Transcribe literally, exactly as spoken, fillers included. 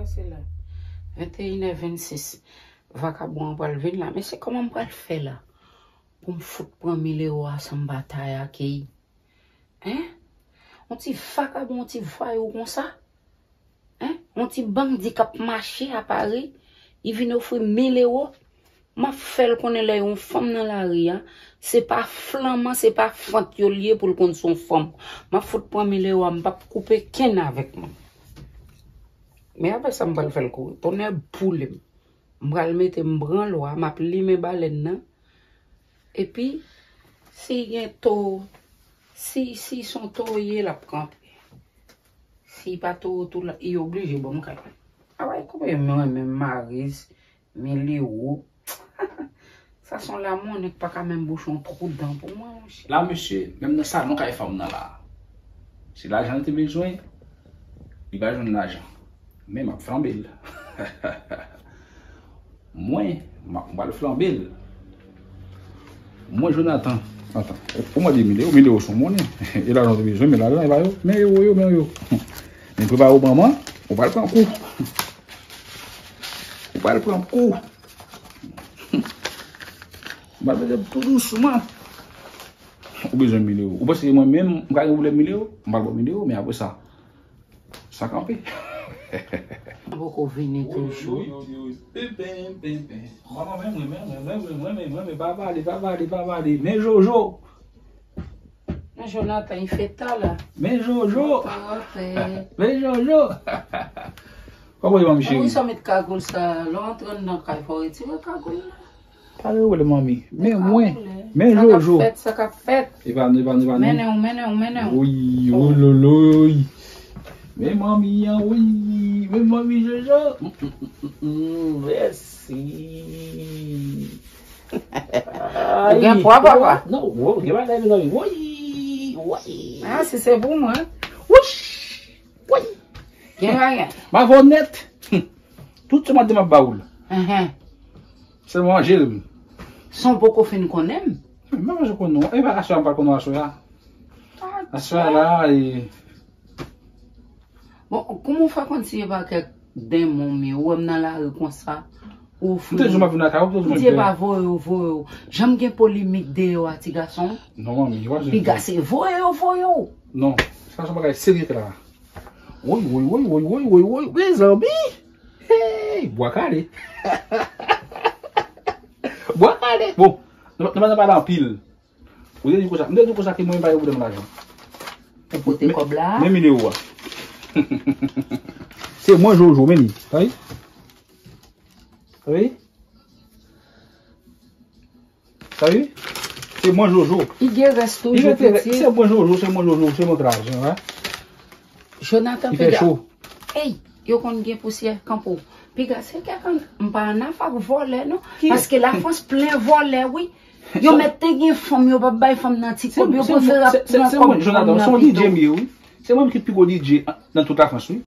Se la. Venteyen è vennsis. Vakabon an pral vin la. Men se kòman m pral fè la? Pou m fout pran Mileo a san batay ak li. Hein? On ti vakabon, on ti vwayou konsa? Hein? On ti bandi k ap mache a Pari? Li vin ofri mil ewo? M ap fè l konnen lè yon fanm nan lari a, se pa flanman, se pa fant yo l ye pou l konn se yon fanm. M ap fout pran mil ewo a, m p ap koupe kenn avèk mwen. Men apre sa, m pral fè l kouri. Tonnè boule m. M pral mete m branlo a, m ap limen balèn nan. Epi, si gen towo, si, si se yon towo ye, l ap kanpe. Si pa towo tou, l- li oblije ban m kay. A wè, kòman mwen menm Mariz, Mileo. Sa se yon lanmou, nèg pa ka menm bouche yon twou dan pou mwen, monchè. La, mesye, menm nan salon kay fanm nan la. Si lajan li te bezwen, li pa jwenn lajan. Men m ap flanbe l. Mwen, m ap, m pral flanbe l. Mwen, Jonathan, Jonathan, ou, ou mande Mileo, Mileo se yon monnen. E lajan ou te bezwen, men lajan, e ba yo, men ewo yo, men yo. Men prepare w manman, ou pral pran kou. Ou pral pran kou. Ou pral mete tou dousman. Ou bezwen Mileo. Ou panse mwen menm, m ka gen pwoblèm Mileo? M pral ba w Mileo, men apre sa, sa kanpe. Poko vini toujou. Wi, wi, wi, wi. Pen, pen, pen, pen. Mwen, mwen, mwen, mwen, mwen, mwen, mwen, mwen, mwen, pa pale, pa pale, pa pale. Men Jojo. Men Jonathan, li fè ta la. Men Jojo. Monte, monte. Men Jojo. Kòman w ye, manmi cheri? Wi, sa met kagoul sa. Lè w antre anndan kay, fò w retire kagoul la. Pa rewele manmi. Men mwen, men Jojo. Sa k ap fèt, sa k ap fèt. Epa nou, epa nou, epa nou. Mennen w, mennen w, mennen w. Wi, ololoy. Men manmi an, wi. Men manmi Jojo. Mm, mm, mm, mm, mm, mèsi. Ou gen pwa, papa? Non, ou gen bagay, mezanmi. Wi, wi. Ah, si se pou mwen. Wouch! Wi. Gen bagay. M avè w nèt. Tout sa m ap di m ap ba ou l. Enhen. Sèlman manje l. San w poko fin konnen m. M pa bezwen konnen w. E pa aswè a m pral konnen w aswè a. Aswè a la, e. Bon, kòman w fè konn si e pa kèk denmon m ye? Ou wè m nan lari konsa, ou ofri m. M te di w m ap vin lakay ou, m te di w m ap vin. Bondye pa voye yo, voye yo. Janm gen polemik deyò a, ti gason. Non, manmi, yo pa bezwen. Piga se voye yo, voye yo. Non, sa se yon bagay serye k la. Woy, woy, woy, mezanmi. Hey, bwa kale. Bwa kale. Bon, nou, nou pa nan pale anpil. Ou te di konsa, m te di konsa ke mwen pa gen pwoblèm lajan. Ou pote kòb la? Men, men Mileo a. Se mwen Jojo, men li. Wi. Wi. Sa wi? Se mwen Jojo. Li gen rès toujou, pitit. Se mwen Jojo, se mwen Jojo, se mwen travay, wi. Jonathan, piga. Ey, yo konn gen pousyè, kanpe w. Piga, se kèk an, m pa ann afè ak vòlè, non. Paske Lafrans plen vòlè, wi. Yo mèt te gen fanm, yo p ap bay fanm nan ti kòb, yo prefere ap pran kòb fanm nan pito. Se mwen, Jonathan, se yon D J m ye, wi. Se mwen ki pi gwo D J nan tout Lafrans, wi.